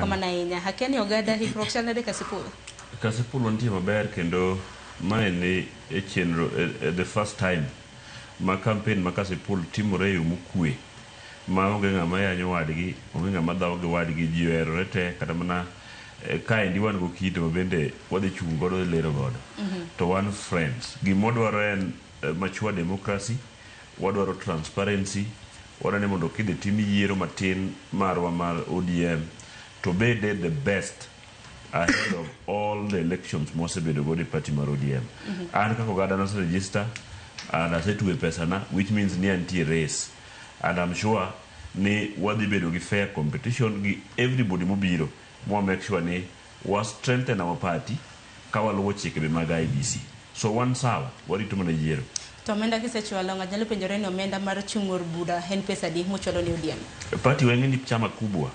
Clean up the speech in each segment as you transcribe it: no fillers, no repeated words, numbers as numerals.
Erokamano ahinya. Akia ni ogada ikruok chal nade Kasipul? Kasipul wantie maber kendo mae ni e chenro e, e the first time ma campaign ma Kasipul timore e yo mokwe ma onge ng'ama yanyo wadgi, onge ng'ama dhawo gi wadgi, ji oherore te kata mana eh, kaendi wan go kido ma bende wadhi chung' godo wadhi lero godo to wan friends gima wadwaro en eh, mature democracy wadwaro transparency wadwaro ni mondo kidhi tim yiero matin marwa mar ODM to bede the best ahead of all the elections mwasebedo godo e party mar ODM. An kaka oganda nase register and asetwe pesana which means ni antie race and I'm sure ni wadhi bedo gi fair competition gi everybody mobiro mwa make sure ni wa strengthen our party ka waluwo chike be mag IEBC. So wan sawa, warito mana yiero. To omenda kisechwalo, ng'ato nyalo penjore ni omenda mar chung' or bura en pesa adi muchwalo ne ODM? Party weng'e ni chama kubwa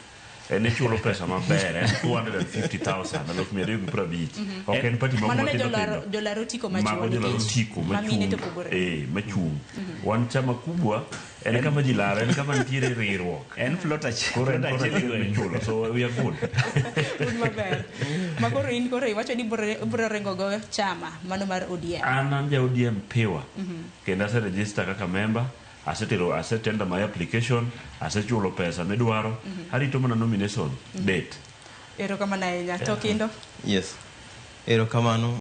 en ichulo pesa maber en 250,000 250,000 ok en party moko Mano ne matindo jolar, tindo jolar otiko machuo mago jolar nikech otiko mamine to machung' opogore. eh machung' wan chama kubwa en kama ji laro en kama nitiere riwruok En plot achiel. koro en plot plot achiel e achiel gweng'. michulo so we are good Un maber. Ma koro in koro iwacho ni ibro ibro ringo go chama mano mar ODM. an an ja ODM piwa kendo ase register kaka member asetero asetender my application asechulo pesa midwaro arito mana nomination date Erokamano ahinya. To Kindo? Yes. Erokamano.